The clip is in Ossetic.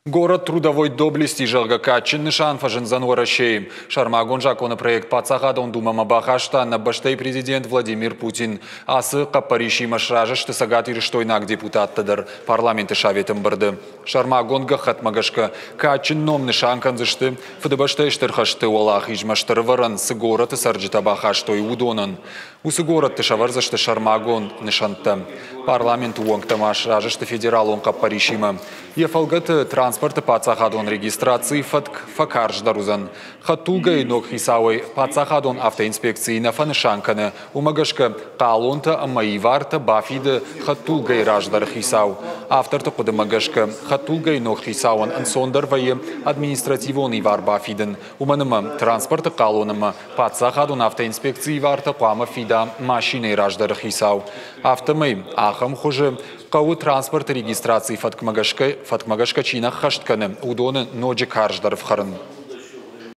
Город трудовой доблести, зӕгъгӕ, кадджын нысан фӕзындзӕн Уӕрӕсейы. Сӕрмагонд закъоны проект Паддзахадон Думӕмӕ бахаста нӕ бӕстӕйы президент Владимир Путин. Ацы хъӕппӕрисимӕ сразы сты цӕгатирыстойнаг депутаттӕ дӕр парламенты советы ӕмбырды. Сӕрмагонд гӕххӕтмӕ гӕсгӕ кадджын ном нысан кӕндзысты, Фыдыбӕстӕйы Стыр хӕсты уӕлахизмӕ стыр ӕвӕрӕн цы горӕты цӕрджытӕ бахастой, уыдонӕн. Уыцы горӕтты сӕвӕрдзысты сӕрмагонд нысӕнттӕ. Парламенты уӕнгтӕ ма сразы сты федералон хъӕппӕрисимӕ. Йӕ фӕлгӕты транспорты паддзахадон регистрацийы фӕтк фӕкарздӕр уыдзӕн. Хӕдтулгӕйы ног хицауӕй паддзахадон автоинспекцийы нӕ фӕнысан кӕны, уымӕ гӕсгӕ хъалонтӕ ӕмӕ ивартӕ бафиды хӕдтулгӕйы раздӕры хицау. Авторты хъуыдымӕ гӕсгӕ, хӕдтулгӕйы ног хицауӕн ӕнцондӕр вӕййы административон ивар бафидын, уымӕн ӕмӕ транспорты хъалон ӕмӕ паддзахадон автоинспекцийы ивартӕ хъуамӕ фида машинӕйы раздӕры хицау. Афтӕмӕй, ахӕм хуызы хъӕуы транспорты регистрацийы фӕткмӕ гӕсгӕ чи нӕ ххӕст кӕны, уыдоны ноджы карздӕр ӕфхӕрын.